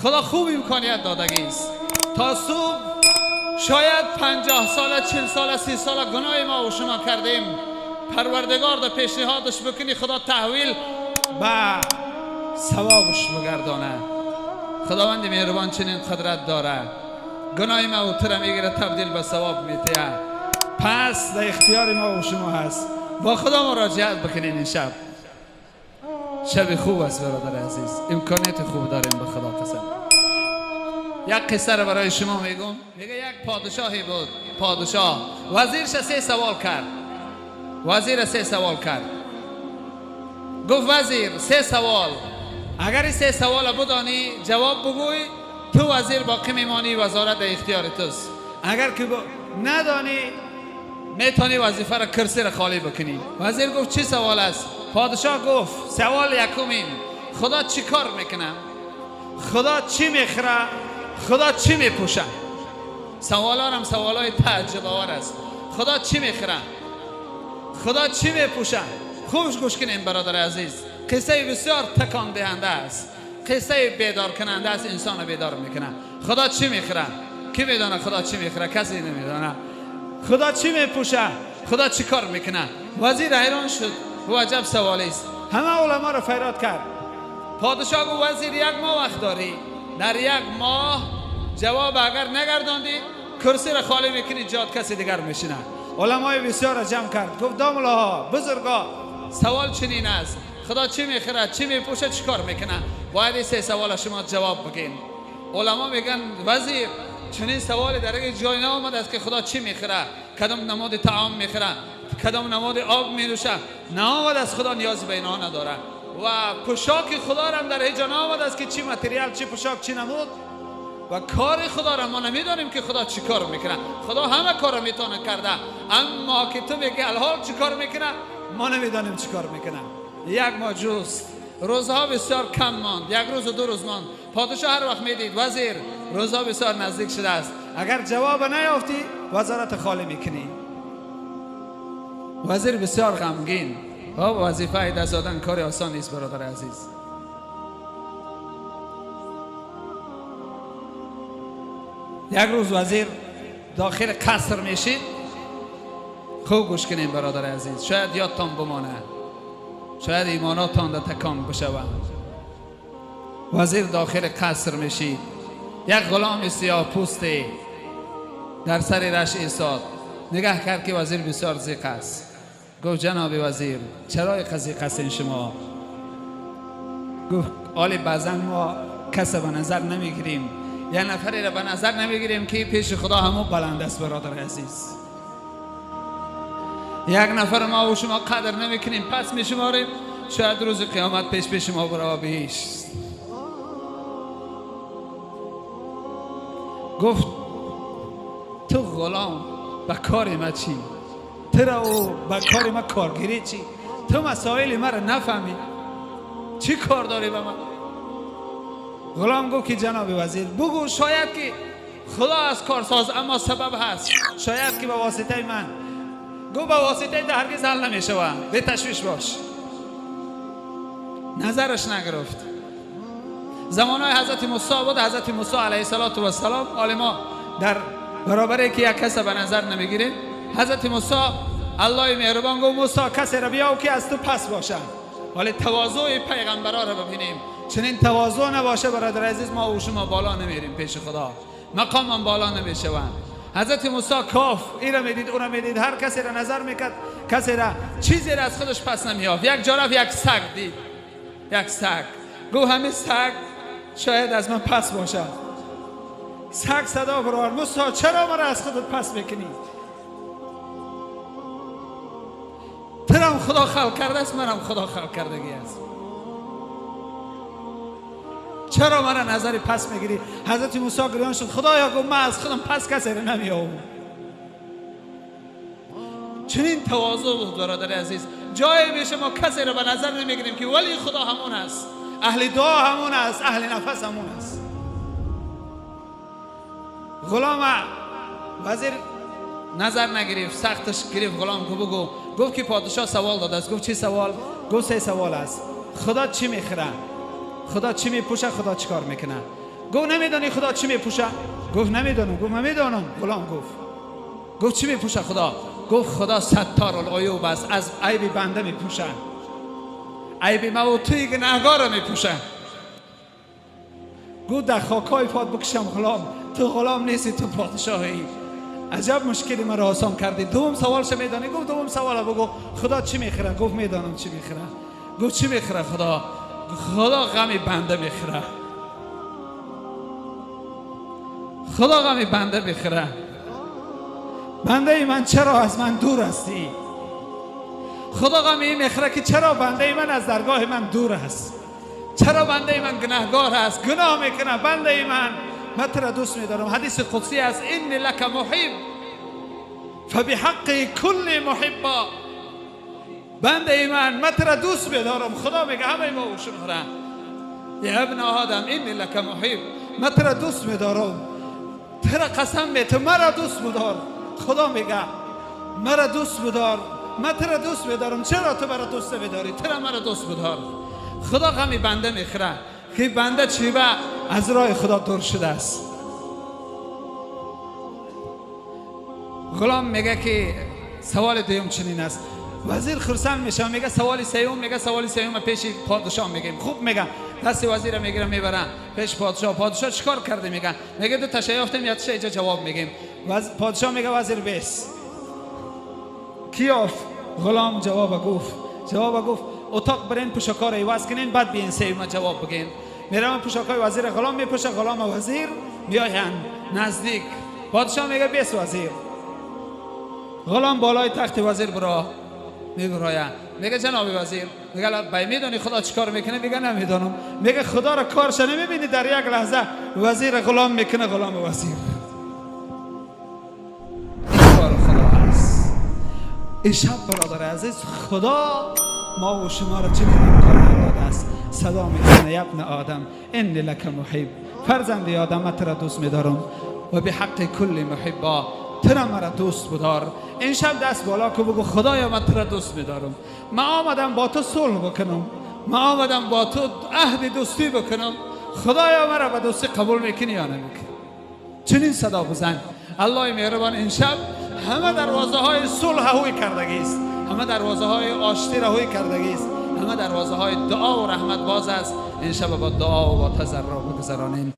خدا خوب امکانیت دادگی است. تا صبح شاید 50 ساله، 40 ساله، 30 ساله گناه ما و شما کردیم، پروردگار در پیشنهادش بکنی خدا تحویل به ثوابش بگردانه. خداوند مهربان چنین قدرت داره، گناه ما و تو را میگیره تبدیل به ثواب میتیه. پس در اختیار ما و شما هست، با خدا مراجعت بکنین. این شب شب خوب است برادر عزیز، امکانیت خوب داریم به خدا قسم. یک قصه را برای شما میگم. میگه یک پادشاهی بود، پادشاه وزیرش 3 سوال کرد. وزیر 3 سوال کرد، گفت وزیر 3 سوال، اگر این 3 سوال بدانی جواب بگوی تو وزیر باقی میمانی، وزارت در اختیار توست. اگر که ندانی میتونی وظیفه را کرسی را خالی بکنی. وزیر گفت چی سوال است؟ پادشاه گفت سوال یکمین، خدا چی کار میکنه؟ خدا چی میخوره؟ خدا چی میپوشه؟ سوالا هم سوالای تعجب آور است. خدا چی میخوره؟ خدا چی میپوشه؟ خوش گوش کنیم برادر عزیز، قصه بسیار تکان دهنده است، قصه بیدار کننده است، انسان رو بیدار میکنه. خدا چی میخوره؟ کی میدانه خدا چی میخوره؟ کسی نمیدانه. خدا چی میپوشه؟ خدا چی کار میکنه؟ وزیر حیران شد، و عجب سوالی است. همه علما رو فریاد کرد. پادشاه گفت وزیر 1 ماه وقت داری، در 1 ماه جواب اگر نگرداندی کرسی را خالی میکنی، جات کسی دیگر میشینه. علمای بسیار را جمع کرد، گفت داملاها بزرگا سوال چنین است، خدا چی میخوره، چی میپوشه، چی کار میکنه؟ باید این 3 سوال شما جواب بگین. علما میگن وزیر چنین سوالی در یک جای نآمده است که خدا چی میخوره، کدام نماد طعام میخوره، کدام نماد آب مینوشه، نآمده است. خدا نیاز به اینها نداره. و پوشاک خدا را هم در هیچ جا نآمده است که چی متریال، چی پوشاک، چی نمود. و کار خدا را ما نمیدانیم که خدا چی کار میکنه. خدا همه کار را میتونه کرده، اما که تو میگی الحال چی کار میکنه ما نمیدانیم چی کار میکنه. 1 ماه جست، روزها بسیار کم ماند، 1 روز و 2 روز ماند. پادشاه هر وقت میدید وزیر روزها بسیار نزدیک شده است، اگر جواب نیافتی وزارت خالی میکنی. وزیر بسیار غمگین، وظیفه دست دادن کار آسان نیست برادر عزیز. یک روز وزیر داخل قصر میشید. خوب گوش کنیم برادر عزیز، شاید یادتان بمانه، شاید ایماناتان در تکان بشود. وزیر داخل قصر میشید، یک غلام سیاه پوست در سر رش ایستاد. نگاه کرد که وزیر بسیار زیق است. گفت جناب وزیر چرا زیق هستین شما؟ گفت آلی بعضا ما کس به نظر نمیگیریم، یه نفری را به نظر نمیگیریم که پیش خدا همو بلند است. برادر عزیز، یک نفر ما و شما قدر نمیکنیم، پس میشماریم، شاید روز قیامت پیش پیش ما برای بهشت. گفت تو غلام به کار ما چی؟ تو را و به کار ما کارگیری چی؟ تو مسائل ما را نفهمی، چی کار داری به من؟ غلام گفت که جناب وزیر بگو، شاید که خدا از کارساز اما سبب هست، شاید که به واسطه من. گفت به واسطه ده هرگز حل نمیشود، به تشویش باش. نظرش نگرفت. زمانهای حضرت موسی بود، حضرت موسی علیه السلام عالما در برابر که یک کس به نظر نمیگیریم، حضرت موسی الله مهربان گفت موسی کسی را بیاو که از تو پس باشه. ولی تواضع پیغمبرا را ببینیم، چنین تواضع نباشه برادر عزیز ما و شما بالا نمیریم پیش خدا، مقام بالا نمیشوند. حضرت موسی کاف این را میدید او را میدید، هر کسی را نظر میکرد، کسی را چیزی را از خودش پس نمیافت. یک جا رفت یک سگ دید، یک سگ، گفت همین سگ شاید از من پس باشه. سگ صدا برآورد موسی چرا مرا از خودت پس میکنی؟ ترم خدا خلق کرده است، منم خدا خلق کردگی است، چرا مرا نظر پس میگیری؟ حضرت موسی گریان شد، خدایا گفت من از خودم پس کسی را نمیآورم. چنین تواضع بود برادر عزیز. جای میشه ما کسی را به نظر نمیگیریم که ولی خدا همون است، اهل دعا همون است، اهل نفس همون است. غلام وزیر نظر نگرفت، سختش گرفت. غلام گفت بگو. گفت که پادشاه سوال داده است. گفت چی سوال؟ گفت 3 سوال است. خدا چی میخوره؟ خدا چی میپوشه؟ خدا چی کار میکنه؟ گفت نمیدانی خدا چی میپوشه؟ گفت نمیدانم. گفت من میدانم. غلام گفت. گفت چی میپوشه خدا؟ گفت خدا ستار العیوب است، از عیب بنده میپوشه، عیب ما و توی گناهگار رو میپوشه. گفت در خاکای پاد بکشم غلام، تو غلام نیستی، تو پادشاهی. عجب مشکلی مرا آسان کردی. دوم سوالش میدانی؟ گفت دوم سوال بگو خدا چی میخره؟ گفت میدانم چی میخره. گفت چی میخره خدا؟ خدا غم بنده میخره. خدا غم بنده میخره. بنده من چرا از من دور هستی؟ خدا غم این میخره که چرا بنده من از درگاه من دور است؟ چرا بنده من گناهگار است؟ گناه میکنه بنده من. من تو را دوست میدارم. حدیث قدسی است این لک محب فبحق کل محبا. بنده من من تو را دوست میدارم. خدا میگه همه ما و شما را یا ابن آدم این لک محب، من تو را دوست میدارم، تو را قسم میتم مرا دوست بدار. خدا میگه مرا دوست بدار، من تو را دوست میدارم، چرا تو مرا دوست نمیداری؟ تو را مرا دوست بدار. خدا غمی بنده میخوره که بنده چی به از راه خدا دور شده است. غلام میگه که سوال دوم چنین است. وزیر خرسند میشه، میگه سوال سوم، میگه سوال سوم پیش پادشاه میگیم. خوب میگه دست وزیر میگیره میبرن پیش پادشاه. پادشاه چیکار کرده؟ میگه میگه دو تا یافتم یا چه جواب میگیم. پادشاه میگه وزیر بیس کیاف. غلام جواب گفت، جواب گفت اتاق برین پوشاکا رو عوض کنین بعد بیین سیما جواب بگین. میرم پوشاکای وزیر غلام میپوشه، غلام وزیر میاین نزدیک. پادشاه میگه بیس وزیر. غلام بالای تخت وزیر برا میبراید، میگه جناب وزیر، میگه بای میدونی خدا چیکار میکنه؟ میگه نمیدونم. میگه خدا رو کارش نمیبینی؟ در یک لحظه وزیر غلام میکنه غلام وزیر. این کار خدا است. این شب برادر عزیز خدا ما و شما را چنین امکان داده است. صدا میزنه ابن آدم ان لک محب، فرزند آدم من تو را دوست میدارم و به حق کل محبا، تو را مرا دوست بدار. این شب دست بالا که بگو خدایا من تو را دوست میدارم، من آمدم با تو صلح بکنم، من آمدم با تو عهد دوستی بکنم، خدایا مرا به دوستی قبول میکنی یا نمیکنی؟ چنین صدا بزن. الله مهربان این شب همه دروازه های صلح هوی کردگی است، همه دروازه های آشتی را هوی کردگی است، همه دروازه های دعا و رحمت باز است. این شب با دعا و با تضرع بگذرانیم.